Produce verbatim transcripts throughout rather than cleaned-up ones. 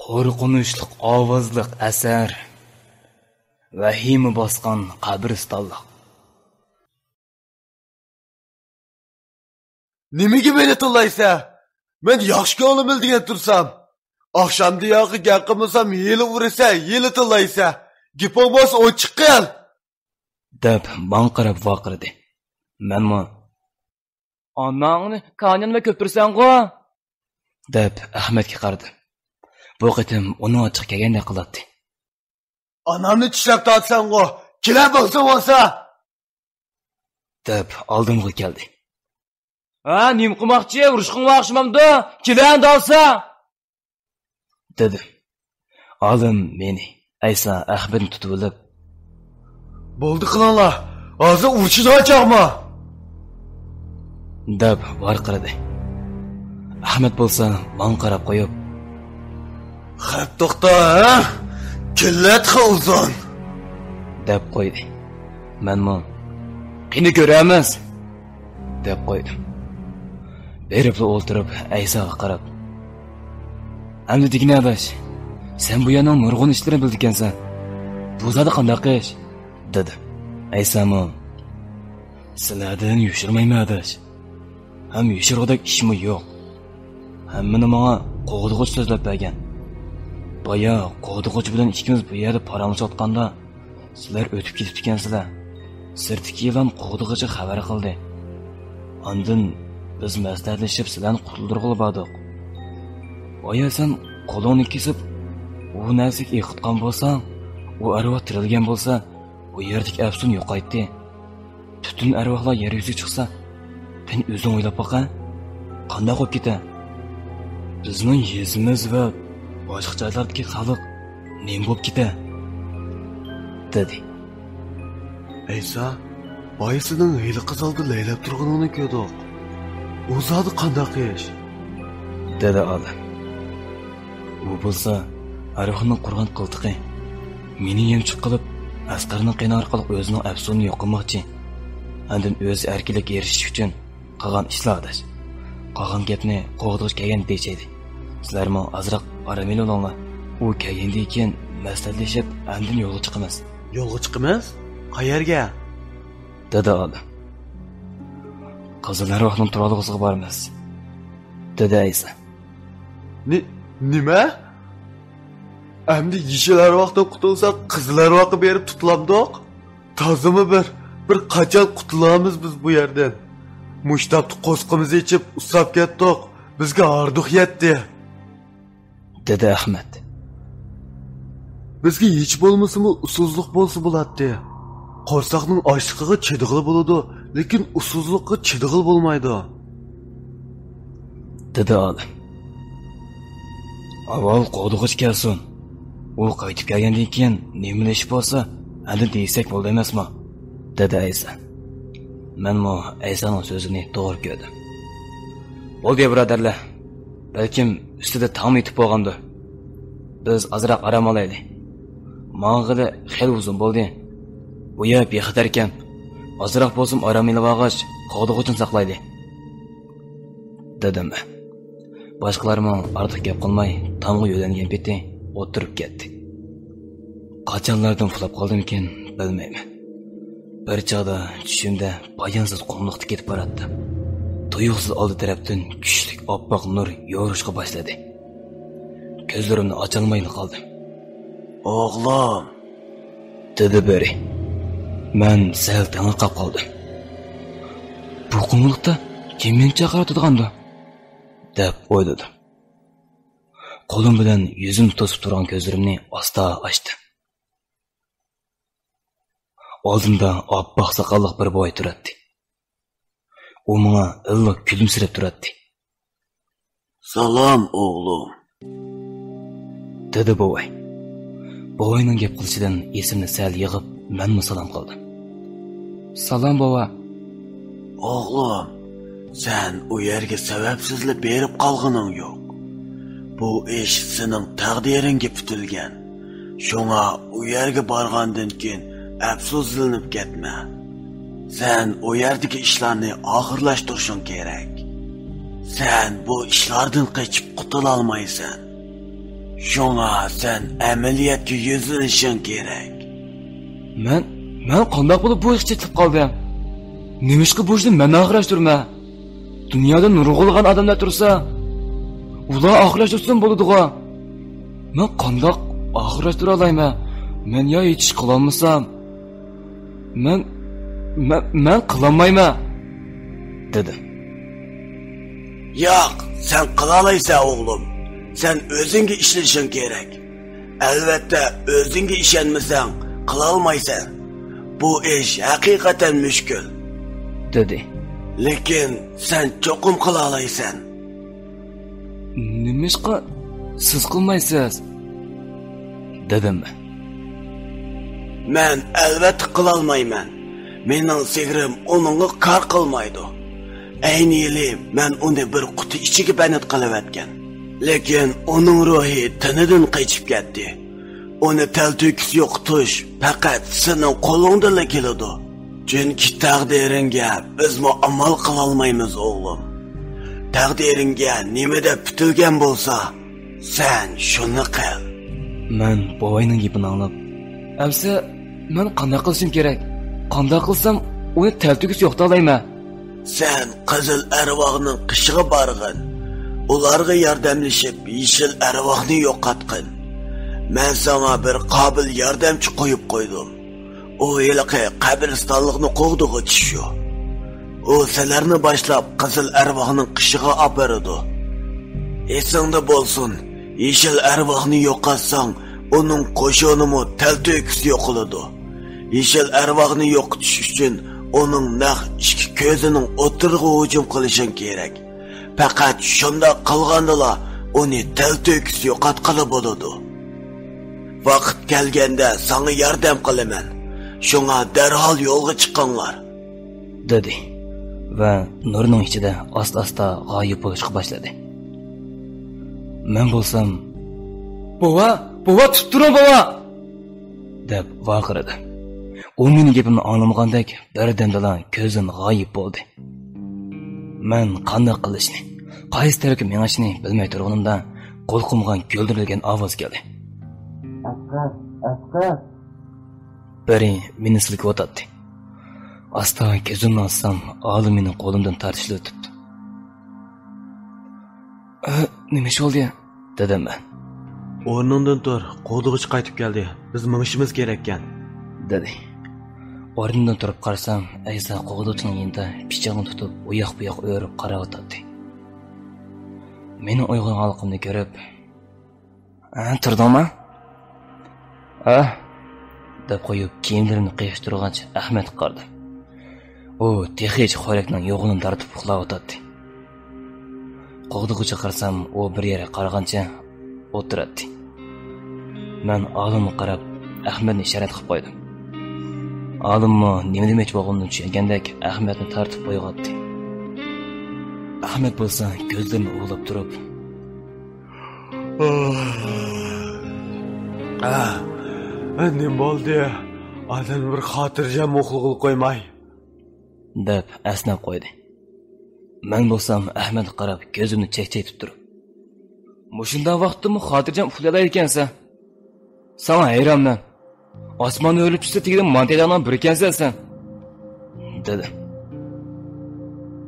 قورقۇنچلۇق ئاۋازلىق ئەسەر. ۋەھىمە باسقان قەبرىستانلىق. نېمىگە مېنى تىللايسەن؟ مەن ياخشى كۆڭلۈم بىلەن دېگەن تۇرسام. ئاخشامدا ياقى گەپ قىلمىسام، ھېلى ئۇرىسەن، ھېلى تىللايسەن. گېپىڭ بولسا ئوچۇق قىل. دەپ ماڭا قاراپ ۋارقىرىدى. مەنمۇ، ئاناڭنى كانيان بىلەن كۆپتۈرسەڭغۇ؟ دەپ ئەخمەتكە قارىدىم. بۇ قېتىم ئۇنىڭ ئاچچىقى كەلگەندەك قىلاتتى. ئانامنى چىشلەپ تارتىسەنغۇ، كېلە بولسا بولسا! دەپ ئالدىمغا كەلدى. ھە، نېمە قىلماقچى؟ ئۇرۇشقىڭغا ئوخشىمامدۇ؟ كېلە ئەمدى ئالسا! دېدىم. ئالىم مېنى، ئەيسا ئەخمەتنى تۇتۇۋېلىپ، بولدى قىلىڭلار، ھازىر ئۇرۇشىدىغان چاغما؟ دەپ ۋارقىرىدى. ئەخمەت بولسا ماڭا قاراپ قويۇپ، خەپ توختا، ھە؟ كېلە تېخى ئۇزۇن! دەپ قويدى. مەنمۇ، قېنى كۆرەرمىز! دەپ قويدۇم. بېرىپلا ئولتۇرۇپ، ئەيساغا قاراپ، ئەمدى دېگىنە ئاداش، سەن بۇ يەرنىڭ نۇرغۇن ئىشلىرىنى بىلىدىكەنسەن. بۇ زادى قانداق ئىش؟ دېدى. ئەيسامۇ، سىلەردىن يوشۇرمايمەن ئاداش. ھەم يوشۇرغۇدەك ئىشمۇ يوق. ھەممىنى ماڭا قوغدىغۇچى سۆزلەپ بەرگەن. بايا قوغدىغۇچى بىلەن ئىككىمىز بۇ يەردە پاراڭلىشىۋاتقاندا، سىلەر ئۆتۈپ كېتىپتىكەنسىلەر. سىرتتىكى يىلان قوغدىغۇچىغا خەۋەر قىلدى. ئاندىن بىز مەسلىھەتلىشىپ سىلەرنى قۇتۇلدۇرغىلى باردۇق. بايا سەن قولۇڭنى كېسىپ، ئۇ نەرسىگە ئېقىتقان بولساڭ، ئۇ ئەرۋاھ تىرىلگەن بولسا، بۇ يەردىكى ئەپسۇن يوقايتتى. پۈتۈن ئەرۋاھلار يەر يۈزىگە چىقسا، قېنى ئۆزۈڭ ئويلاپ باقە، قانداق بولۇپ كېتە؟ بىزنىڭ يېزىمىز ۋە باشقا جايلاردىكى خەلق نېمە بولۇپ كېتە؟ دېدى. ئەيسا، بايا سېنىڭ ھېلىقى زالدا لەيلەپ تۇرغىنىڭنى كۆردۇق. ئۇ زادى قانداق ئىش؟ دېدى ئالىم. ئۇ بولسا ئەرۋاھنىڭ قۇرغان قىلتىقى. مېنى يەمچۈك قىلىپ، ئەسقەرنىڭ قېنى ئارقىلىق ئۆزىنىڭ ئەپسۇنىنى يوق قىلماقچى. ئاندىن ئۆزى ئەركىنلىككە ئېرىشىش ئۈچۈن قىلغان ئىشلار ئاداش. قالغان گەپنى قوغدىغۇچى كەلگەندە دېيىشەيلى. سىلەرمۇ ئازراق ئارام ئېلىۋېلىڭلار. ئۇ كەلگەندىن كېيىن مەسلىھەتلىشىپ، ئاندىن يولغا چىقىمىز. يولغا چىقىمىز؟ قەيەرگە؟ دېدى ئالىم. قىزىل ئەرۋاھنىڭ تۇرالغۇسىغا بارىمىز، دېدى ئەيسا. نى-، نېمە؟ ئەمدى يېشىل ئەرۋاھتىن قۇتۇلساق، قىزىل ئەرۋاھقا بېرىپ تۇتۇلامدۇق؟ تازىمۇ بىر، بىر قاچان قۇتۇلامىز بىز بۇ يەردىن؟ مۇشۇ تاپتا قورسىقىمىزنى ئېچىپ ئۇسساپ كەتتۇق، بىزگە ھاردۇق يەتتى. دېدى ئەخمەت. بىزگە ھېچ بولمىسىمۇ ئۇسسۇزلۇق بولسا بولاتتى. قورساقنىڭ ئاچلىقىغا چىدىغىلى بولىدۇ، لېكىن ئۇسسۇزلۇققا چىدىغىلى بولمايدۇ. دېدى ئالىم. ئاۋۋال قوغدىغۇچى كەلسۇن. ئۇ قايتىپ كەلگەندىن كېيىن نېمىلا ئىش بولسا، ئاندىن دېيىشسەك بولىدۇ ئەمەسمۇ؟ دېدى ئەيسا. مەنمۇ ئەيسانىڭ سۆزىنى توغرا كۆردۈم. بولدى، بۇرادەرلەر. بەلكىم ئۈستىدە تاڭمۇ يېتىپ بولغاندۇ. بىز ئازراق ئارام ئالايلى. ماڭغىلى خېلى ئۇزۇن بولدى. بۇ يەر بىخەتەركەن. ئازراق بولسىمۇ ئارام ئېلىۋالغاچ، قوغدىغۇچىنى ساقلايلى. دېدىم. باشقىلارمۇ ئارتۇق گەپ قىلماي، تامغا يۆلەنگەن پېتى ئولتۇرۇپ كەتتى. قاچانلاردىن ئۇخلاپ قالدىمىكىن، بىلمەيمەن. بىر چاغدا چۈشۈمدە پايانسىز قۇملۇقتا كېتىپ باراتتىم. تۇيۇقسىز ئالدى تەرەپتىن كۈچلۈك ئاپئاق نۇر يورۇشقا باشلىدى. كۆزلىرىمنى ئاچالمايلا قالدىم. ئوغلۇم! دېدى بىرى. مەن سەل تېڭىرقاپ قالدىم. بۇ قۇملۇقتا كىم مېنى چاقىرىۋاتىدىغاندۇ؟ دەپ ئويلىدىم. قولۇم بىلەن يۈزۈمنى توسۇپ تۇرغان كۆزلىرىمنى ئاستا ئاچتىم. ئالدىمدا ئاپئاق ساقاللىق بىر بوۋاي تۇراتتى. ئۇ ماڭا ئىللىق كۈلۈمسىرەپ تۇراتتى. سالام، ئوغلۇم. دېدى بوۋاي. بوۋاينىڭ گەپ قىلىشىدىن ئېسىمنى سەل يىغىپ، مەنمۇ سالام قىلدىم. سالام، بوۋا. ئوغلۇم، سەن ئۇ يەرگە سەۋەبسىزلا بېرىپ قالغىنىڭ يوق. بۇ ئىش سېنىڭ تەقدىرىڭگە پۈتۈلگەن. شۇڭا ئۇ يەرگە بارغاندىن كېيىن ئەپسۇسلىنىپ كەتمە. سەن ئۇ يەردىكى ئىشلارنى ئاخىرلاشتۇرۇشۇڭ كېرەك. سەن بۇ ئىشلاردىن قېچىپ قۇتۇلالمايسەن. شۇڭا سەن ئەمەلىيەتكە يۈزلىنىشىڭ كېرەك. مەن، مەن قانداق بولۇپ بۇ ئىشقا چېتىلىپ قالدىم؟ نېمىشقا بۇ ئىشنى مەن ئاخىرلاشتۇرىمەن؟ دۇنيادا نۇرغۇنلىغان ئادەملەر تۇرسا، ئۇلار ئاخىرلاشتۇرسۇن بولىدىغۇ. مەن قانداق ئاخىرلاشتۇرالايمەن؟ مەن يا ھېچ ئىش قىلالمىسام، مەن، مەن، مەن قىلالمايمەن، دېدىم. ياق، سەن قىلالايسەن، ئوغلۇم. سەن ئۆزۈڭگە ئىشىنىشىڭ كېرەك. ئەلۋەتتە، ئۆزۈڭگە ئىشەنمىسەڭ، قىلالمايسەن. بۇ ئىش ھەقىقەتەن مۈشكۈل، دېدى. لېكىن سەن چوقۇم قىلالايسەن. نېمىشقا سىز قىلمايسىز؟ دېدىم. مەن ئەلۋەتتە قىلالمايمەن. مېنىڭ سىھرىم ئۇنىڭغا كار قىلمايدۇ. ئەينى يىلى مەن ئۇنى بىر قۇتى ئىچىگە بەند قىلىۋەتكەن. لېكىن ئۇنىڭ روھى تېنىدىن قېچىپ كەتتى. ئۇنى تەلتۆكۈس يوقىتىش پەقەت سېنىڭ قولۇڭدىنلا كېلىدۇ. چۈنكى تەقدىرىڭگە بىزمۇ ئامال قىلالمايمىز، ئوغلۇم. تەقدىرىڭگە نېمە دەپ پۈتۈلگەن بولسا، سەن شۇنى قىل. مەن بوۋاينىڭ گېپىنى ئاڭلاپ، ئەمسە مەن قانداق قىلىشىم كېرەك؟ قانداق قىلسام ئۇنى تەلتۆكۈس يوقىتالايمەن؟ سەن قىزىل ئەرۋاھنىڭ قېشىغا بارغىن. ئۇلارغا ياردەملىشىپ، يېشىل ئەرۋاھنى يوقاتقىن. مەن ساڭا بىر قابىل ياردەمچى قويۇپ قويدۇم. ئۇ ھېلىقى قەبرىستانلىقنى قوغدىغۇچى شۇ. ئۇ سىلەرنى باشلاپ قىزىل ئەرۋاھنىڭ قېشىغا ئاپىرىدۇ. ئېسىڭدە بولسۇن، يېشىل ئەرۋاھنى يوقاتساڭ، ئۇنىڭ قوشۇنىمۇ تەلتۆكۈس يوقىلىدۇ. يېشىل ئەرۋاھنى يوقىتىش ئۈچۈن ئۇنىڭ نەق ئىككى كۆزىنىڭ ئوتتۇرىغا ھۇجۇم قىلىشىڭ كېرەك. پەقەت شۇنداق قىلغاندىلا ئۇنى تەلتۆكۈس يوقاتقىلى بولىدۇ. ۋاقىت كەلگەندە ساڭا ياردەم قىلىمەن. شۇڭا دەرھال يولغا چىقىڭلار، دېدى ۋە نۇرنىڭ ئىچىدە ئاستا-ئاستا غايىب بولۇشقا باشلىدى. مەن بولسام، «بوۋا، بوۋا، تۇتۇپ تۇرۇڭ، بوۋا!» دەپ ۋارقىرىدىم. ئۇ مېنىڭ گېپىمنى ئاڭلىمىغاندەك بىردەمدىلا كۆزدىن غايىب بولدى. مەن قانداق قىلىشنى، قايسى تەرەپكە مېڭىشنى بىلمەي تۇرغىنىمدا، قۇلىقىمغا گۈلدۈرلىگەن ئاۋاز كەلدى. «ئەسقەر، ئەسقەر!» بىرى مېنى سىلكىۋاتاتتى. ئاستا كۆزۈمنى ئاچسام، ئالىم مېنى قولۇمدىن تارتىشلىۋېتىپتۇ. «ئە، نېمە ئىش بولدى؟» دېدىم مەن. «ئورنۇڭدىن تۇر، قوغدىغۇچى قايتىپ كەلدى. بىز مېڭىشىمىز كېرەككەن.» دېدى. ئورنۇمدىن تۇرۇپ قارىسام، ئەيسا قوغدىغۇچىنىڭ يېنىدا پىچىقىنى تۇتۇپ، ئۇياق-بۇياق ئۆرۈپ قاراۋاتاتتى. مېنىڭ ئويغانغانلىقىمنى كۆرۈپ، «ھە، تۇردۇڭمۇ؟» «ھە» دەپ قويۇپ، كىيىملىرىمنى قىياشتۇرغاچ، ئەخمەتكە قارىدىم. ئۇ تېخىچە خورەكنىڭ يوغىنىنى تارتىپ ئۇخلاۋاتاتتى. قوغدىغۇچىغا قارىسام، ئۇ بىر يەرگە قارىغانچە ئولتۇراتتى. مەن ئالىمغا قاراپ، ئەخمەتنى ئىشارەت قىلىپ قويدۇم. ئالىممۇ نېمە دېمەكچى بولغىنىنى چۈشەنگەندەك ئەخمەتنى تارتىپ ئويغاتتى. ئەخمەت بولسا كۆزلىرىنى ئۇۋىلاپ تۇرۇپ، «ئە، نېمە بولدى؟ ئادەمنى بىر خاتىرجەم ئۇخلىغىلى قويماي.» دەپ ئەسنەپ قويدى. مەن بولسام ئەخمەتكە قاراپ كۆزۈمنى چەكچەيتىپ تۇرۇپ، «مۇشۇنداق ۋاقىتتىمۇ خاتىرجەم ئۇخلىيالايدىكەنسەن؟ ساڭا ھەيرانمەن. ئاسمان ئۆرۈلۈپ چۈشسە تېگىدىن مانتىيالاڭنىڭ بىرىكەنسەن سەن.» دېدىم.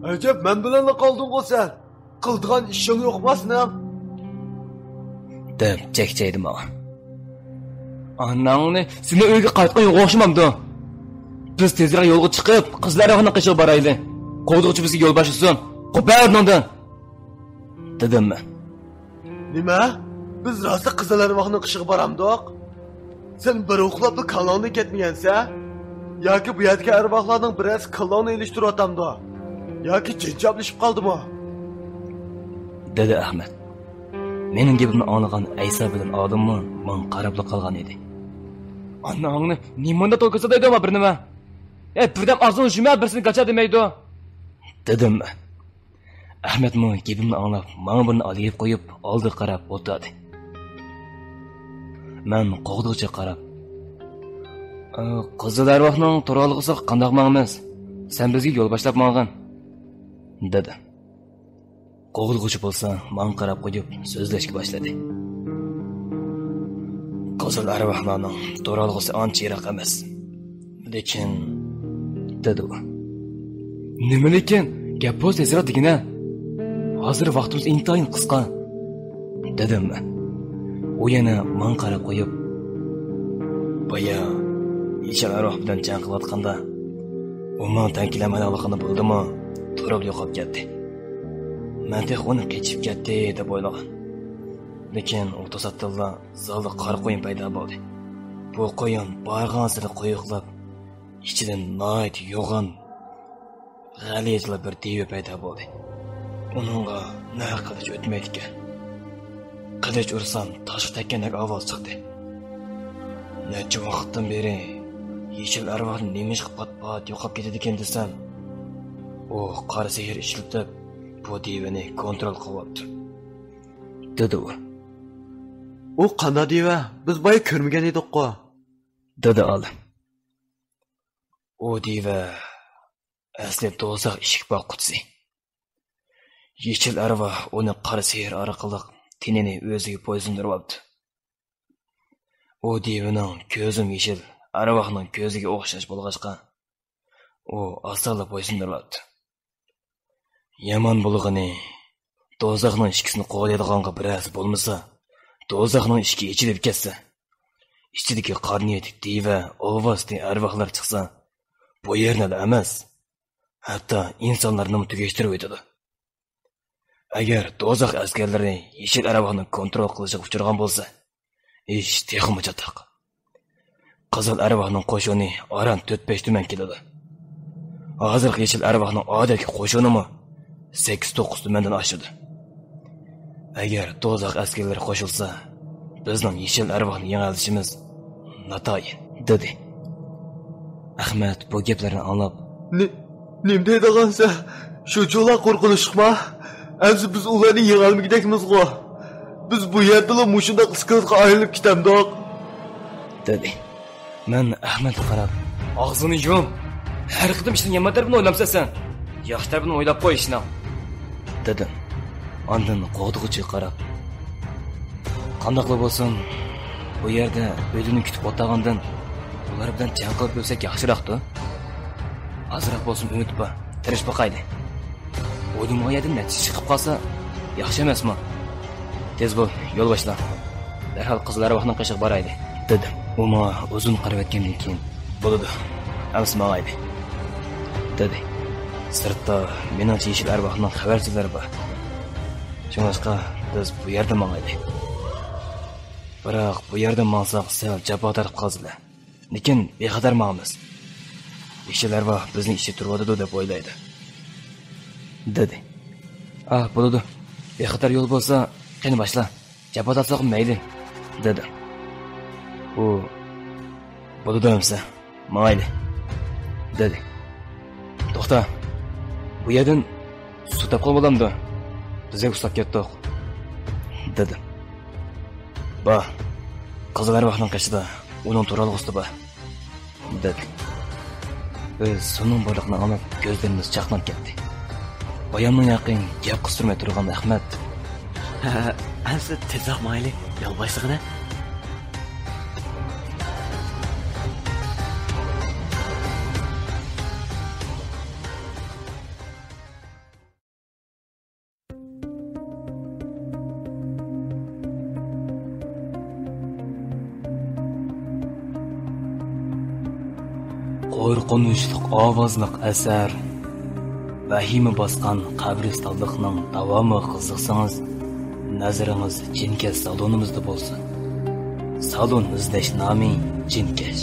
«ئەجەب، مەن بىلەنلا قالدىڭغۇ سەن؟ قىلىدىغان ئىشىڭ يوقما سېنىڭ؟» دەپ چەكچەيدى ماڭا. «ئاناڭنى، سېنى ئۆيگە قايتقان يوق ئوخشىمامدۇ؟ بىز تېزرەك يولغا چىقىپ، قىزىل ئەرۋاھنىڭ قېشىغا بارايلى. قوغدىغۇچى بىزگە يول باشلىسۇن. قوپار ئورنۇڭدىن!» دېدىم مەن. «نېمە؟ بىز راسلا قىزىل ئەرۋاھنىڭ قېشىغا بارامدۇق؟ سەن بىر ئۇخلاپلا كاللاڭدىن كەتمىگەنسەن؟ ياكى بۇ يەردىكى ئەرۋاھلارنىڭ بىرەرسى كاللاڭنى ئېلىشتۇرۇۋاتامدۇ؟ ياكى جىن چاپلىشىپ قالدىمۇ؟» دېدى ئەخمەت. مېنىڭ گېپىمنى ئاڭلىغان ئەيسا بىلەن ئالىممۇ ماڭا قاراپلا قالغان ئىدى. «ئاناڭنى، نېمانداق توكىسىدا ئىدىڭ بىر نېمە؟ ئەي، بىردەم ئاغزىڭنى يۇمە، بىرسىنى گاچا دېمەيدۇ.» دېدىم مەن. ئەخمەتمۇ گېپىمنى ئاڭلاپ، ماڭا بۇرنىنى ئالىيىپ قويۇپ، ئالدىغا قاراپ ئولتۇردى. مەن قوغدىغۇچىغا قاراپ، «ئە، قىزىل ئەرۋاھنىڭ تۇرالغۇسىغا قانداق ماڭىمىز؟ سەن بىزگە يول باشلاپ ماڭغىن.» دېدىم. قوغدىغۇچى بولسا ماڭا قاراپ قويۇپ سۆزلەشكە باشلىدى. قىزىل ئەرۋاھلارنىڭ تۇرالغۇسى ئانچە يىراق ئەمەس. لېكىن، دېدى ئۇ. نېمە لېكىن؟ گەپ بولسا تېزراق دېگىنە. ھازىر ۋاقتىمىز ئىنتايىن قىسقا، دېدىم مەن. ئۇ يەنە ماڭا قاراپ قويۇپ، بايا يېشىل ئەرۋاھ بىلەن جەڭ قىلىۋاتقاندا، ئۇ ماڭا تەڭ كېلەلمەيدىغانلىقىنى بىلدىمۇ، تۇرۇپ يوقاپ كەتتى. مەن تېخى ئۇنى قېچىپ كەتتى دەپ ئويلىغان. لېكىن ئۇ توساتتىنلا زالدا قارا قۇيۇن پەيدا بولدى. بۇ قۇيۇن بارغانسېرى قويۇقلاپ، ئىچىدىن ناھايىتى يوغان، غەلىتىلا بىر دىۋە پەيدا بولدى. ئۇنىڭغا نە قىلىچ ئۆتمەيدىكەن. قىلىچ ئۇرسام، تاشقا تەگكەندەك ئاۋاز چىقتى. نەچچە ۋاقىتتىن بېرى يېشىل ئەرۋاھ نېمىشقا پات-پات يوقاپ كېتىدىكەن دېسەم، ئۇ قارا سېھىر ئىشلىتىپ، بۇ دىۋىنى كونترول قىلىۋاپتۇ، دېدى ئۇ. ئۇ قانداق دىۋە؟ بىز بايا كۆرمىگەن ئىدۇققۇ، دېدى ئالىم. ئۇ دىۋە ئەسلى دوزاخ ئىشىك باققۇچىسى. يېشىل ئەرۋاھ ئۇنى قارا سېھىر ئارقىلىق تېنىنى ئۆزىگە بويسۇندۇرۇۋاپتۇ. ئۇ دىۋىنىڭ كۆزىمۇ يېشىل، ئەرۋاھنىڭ كۆزىگە ئوخشاش بولغاچقا، ئۇ ئاسانلا بويسۇندۇرۇۋاپتۇ. يامان بولغىنى، دوزاخنىڭ ئىشىكىسىنى قوغدايدىغانغا بىرەرسى بولمىسا، دوزاخنىڭ ئىشىكى ئېچىلىپ كەتسە، ئىچىدىكى قارا نىيەتلىك دىۋە، ئالۋاستى، ئەرۋاھلار چىقسا، بۇ يەرنىلا ئەمەس، ھەتتا ئىنسانلارنىمۇ تۈگەشتۈرۈۋېتىدۇ. ئەگەر دوزاخ ئەسكەرلىرى يېشىل ئەرۋاھنىڭ كونترول قىلىشىغا ئۇچرىغان بولسا، ئىش تېخىمۇ چاتاق. قىزىل ئەرۋاھنىڭ قوشۇنى ئاران تۆت-بەش تۈمەن كېلىدۇ. ھازىرقى يېشىل ئەرۋاھنىڭ ئادەتتىكى قوشۇنىمۇ سەككىز-توققۇز تۈمەندىن ئاشىدۇ. ئەگەر دوزاخ ئەسكەرلىرى قوشۇلسا، بىزنىڭ يېشىل ئەرۋاھنى يېڭەلىشىمىز ناتايىن، دېدى. ئەخمەت بۇ گەپلەرنى ئاڭلاپ، نېمە دەيدىغانسەن؟ شۇنچىۋالا قورقۇنچلۇقما؟ ئەمسە بىز ئۇلارنى يېڭەلمىگۈدەكمىزغۇ؟ بىز بۇ يەردىلا مۇشۇنداق ئىسكىلىتقا ئايلىنىپ كېتەمدۇق، دېدى. مەن ئەخمەتكە قاراپ، ئاغزىنى يۇم! ھەر قېتىم ئىشنىڭ يامان تەرىپىنى ئويلامسەن سەن. ياخشى تەرىپىنى ئويلاپ قوي ئىشنىڭ، دېدىم ئاندىن قوغدىغۇچىغا قاراپ. قانداقلا بولسۇن، بۇ يەردە ئۆلۈمنى كۈتۈپ ئولتۇرغاندىن ئۇلار بىلەن جەڭ قىلىپ ئۆلسەك ياخشىراقتۇ. ئازراق بولسىمۇ ئۈمىد بار، تىرىشىپ باقايلى. ئويلىمىغان يەردىن نەتىجە چىقىپ قالسا، ياخشى ئەمەسمۇ؟ تېز بول، يول باشلا. دەرھال قىزىل ئەرۋاھنىڭ قېشىغا بارايلى، دېدىم. ئۇ ماڭا ئۇزۇن قاراۋەتكەندىن كېيىن، بولىدۇ، ئەمسە ماڭايلى، دېدى. سىرتتا مېنىڭچە يېشىل ئەرۋاھنىڭ خەۋەرچىلىرى بار. شۇڭلاشقا بىز بۇ يەردىن ماڭايلى. بىراق بۇ يەردىن ماڭساق سەل جاپا تارتىپ قالىسىلەر. لېكىن بىخەتەر ماڭىمىز. يېشىل ئەرۋاھ بىزنى ئىچىدە تۇرۇۋاتىدۇ دەپ ئويلايدۇ، دېدى. ئاھ، بولىدۇ. بىخەتەر يول بولسا، قېنى باشلا. جاپا تارتساقمۇ مەيلى، دېدى. ئۇ، بولىدۇ ئەمسە، ماڭايلى، دېدى. توختا، بۇ يەردىن سۇ تاپقىلى بولامدۇ؟ بىز يەرگە ئۇسساپ كەتتۇق، دېدىم. بار، قىزىل ئەرۋاھنىڭ قېشىدا ئۇنىڭ تۇرالغۇسى بار، دېدى. بىز سۇنىڭ بارلىقىنى ئاڭلاپ كۆزلىرىمىز چاقناپ كەتتى. بايامدىن يېقىن گەپ قىستۇرماي تۇرغان ئەخمەت، ھە، ئەمسە تېزراق ماڭايلى، يول باشلىغىنە. قورقۇنچلۇق ئاۋازلىق ئەسەر، ۋەھىمە باسقان قەبرىستانلىقنىڭ داۋامىغا قىزىقسىڭىز، نەزىرىڭىز جىنكەش سالونىمىزدا بولسۇن. سالون ئىزدەش نامى جىنكەش.